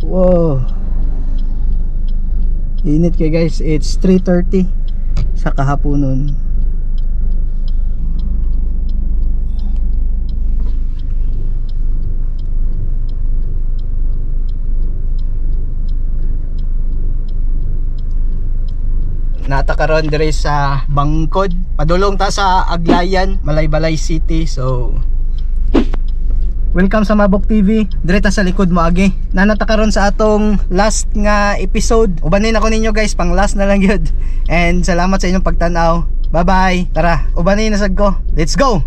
Wow. Init kay, guys. It's 3:30 sa kahaponon. Naa ta karon dire sa Bangkod. Padulong ta sa Aglayan, Malaybalay City. So welcome sa Mabok TV. Dire ta sa likod mo agi. Naa na ta karon sa atong last nga episode. Ubanin ako ninyo, guys, pang last na lang yun. And salamat sa inyong pagtanaw. Bye-bye. Tara, ubanin na sad ko. Let's go.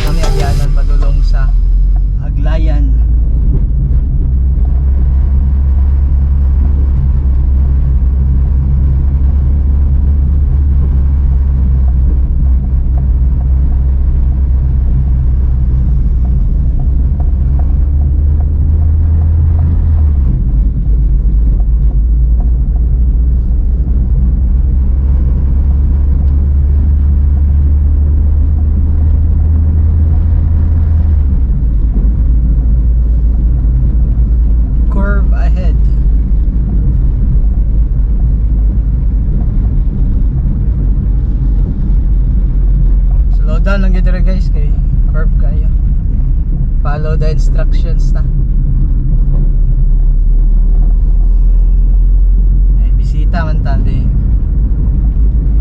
Kami agyanan padulong sa Aglayan. Curve ahead. Slow down lang gyud guys, kay curve kayo. Follow the instructions na. Ay, bisita man ta di.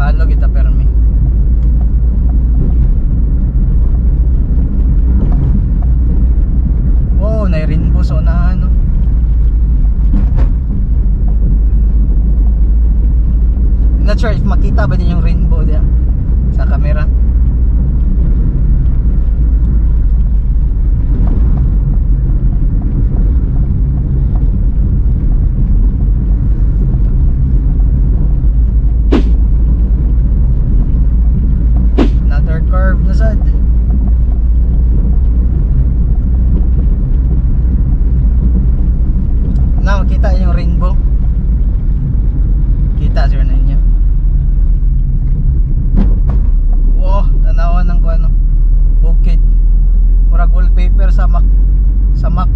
Follow kita permi. Wow, na rainbow sa unahan, no? Not sure if makita ba din yung rainbow diyan sa camera. Another curve na sad. sa samak.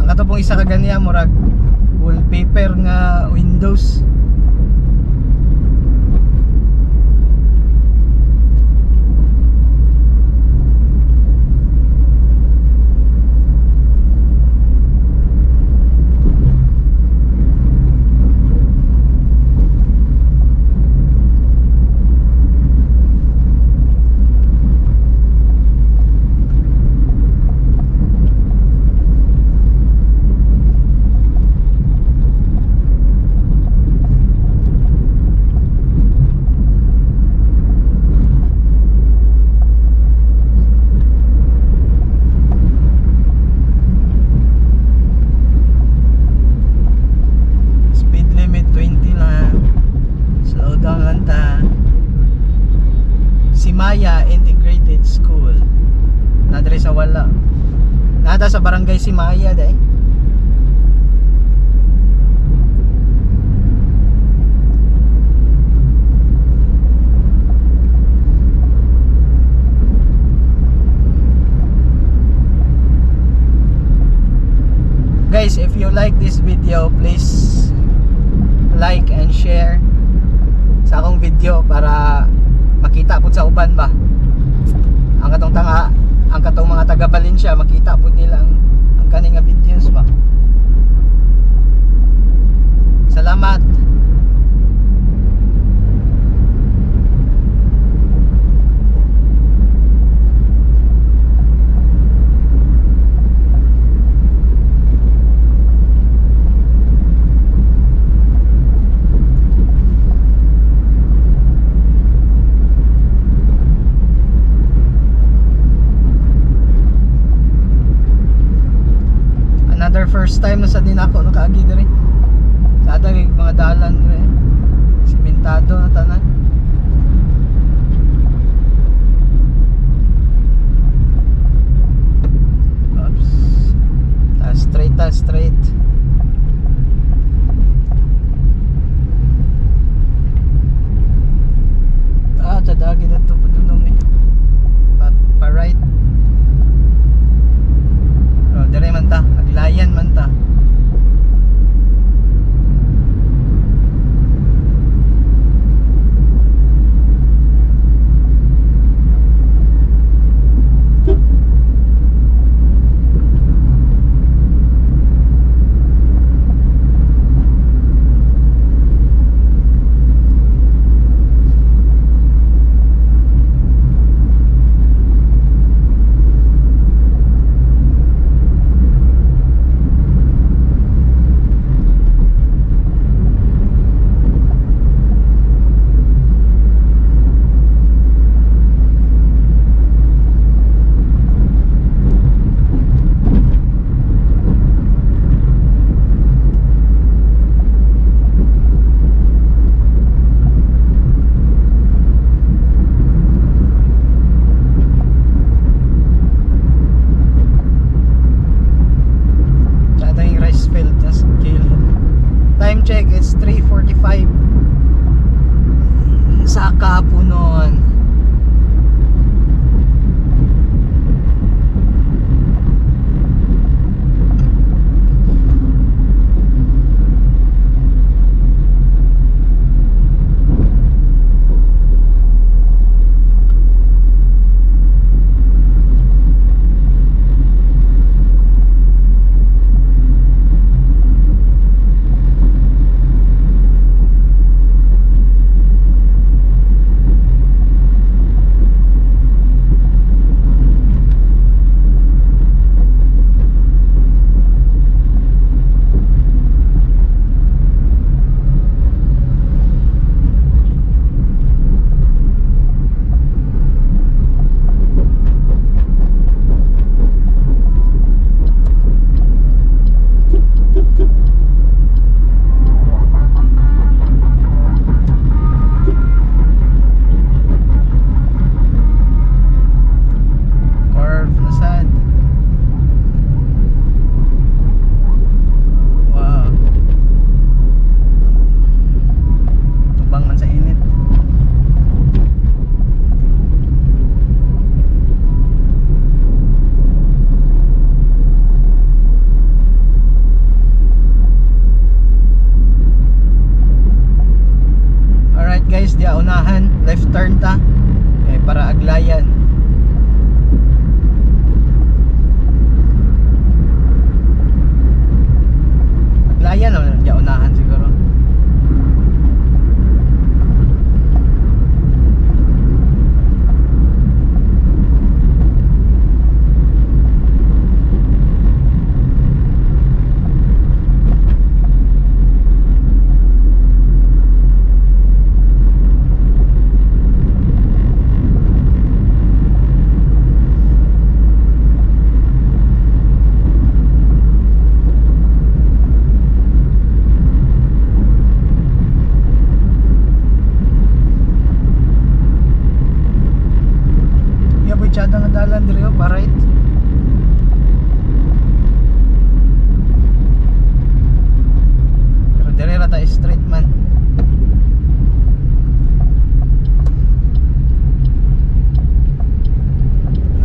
Ang katong isa ka ganiya murag wallpaper nga windows. Speed limit 20 lang. Slow down lang ta. Simaya Integrated School. Nadre sa wala. Nada sa barangay Simaya dai. Guys, if you like this video, please like and share sa akong video para makita pud sa uban ba. Ang katong tanga, ang katong mga taga Valencia makita pud nila ang kani nga videos ba. Salamat. Another first time na sa din ako nakaagi diri. Sa adang mga dalan diri. Simentado na tanan. Oops. Ah, straight ta, straight. Ah, tadagi na to padulong eh. Pa right. Oh, dire man ta, aglayan man ta. diya unahan, left turn ta. Eh, para aglayan. Aglayan naman diya unahan siguro. Yaboy tsada nga dalan diri oh, pa right. Pero diri ra ta straight man.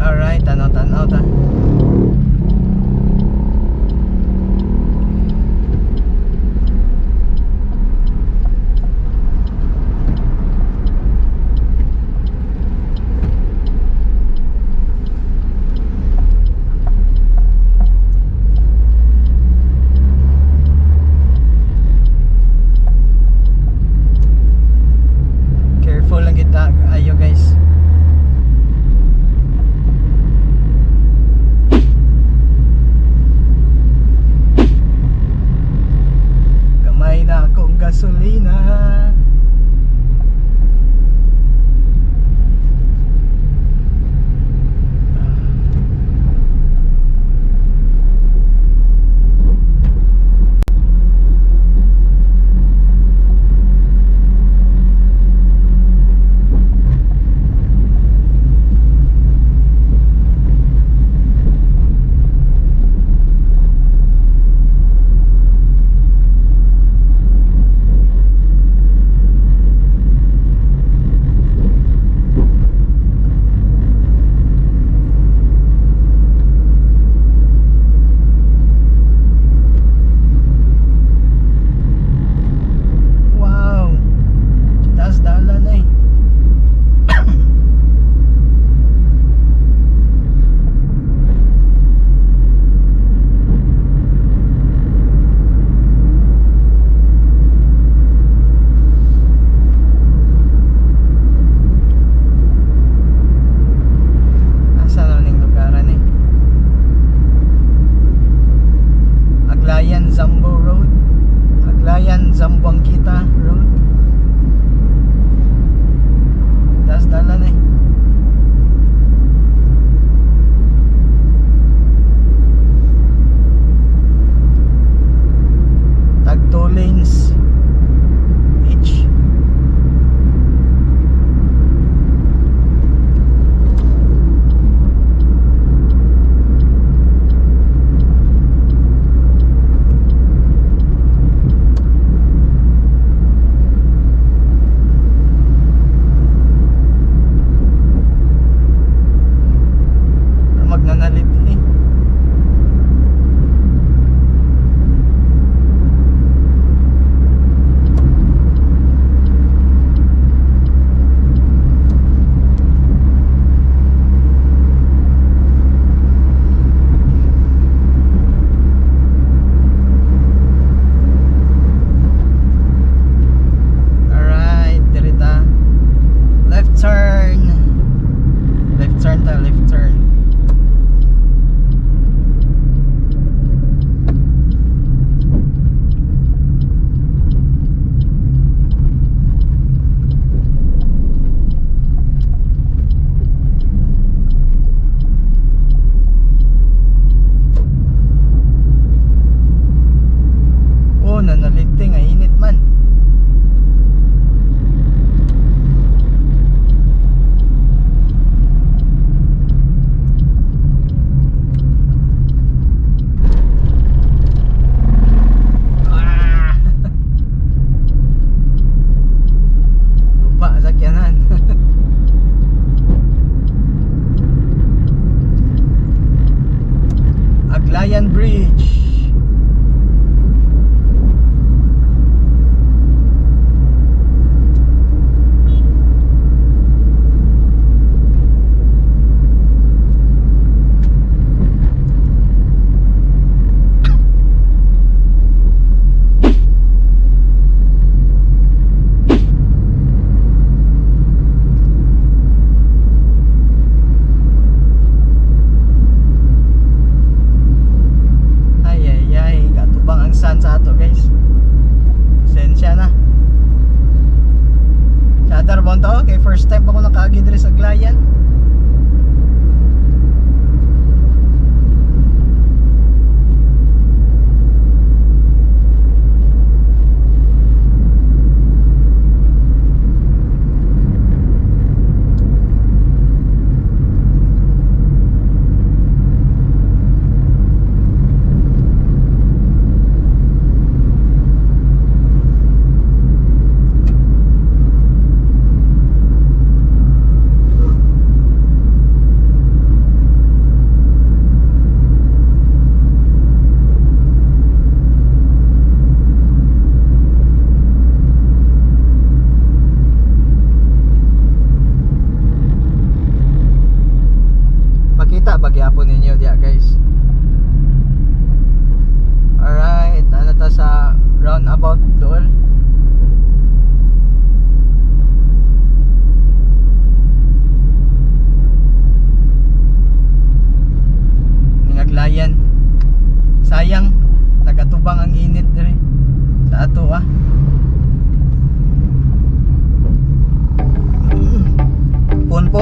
Alright, tanaw tanaw ta. Careful lang kita ayo, guys. Gamay na akong gasolina.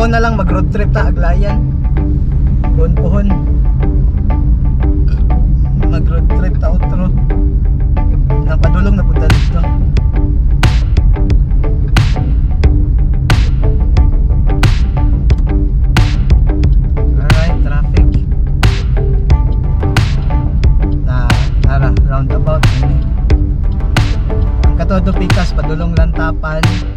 Puhon na lang, mag road trip ta Aglayan. Puhon puhon. Mag road trip ta otro. Napadulong na punta dito. Alright, traffic. Na, nara, roundabout. Ini. Ang katodo pikas, padulong Lantapan.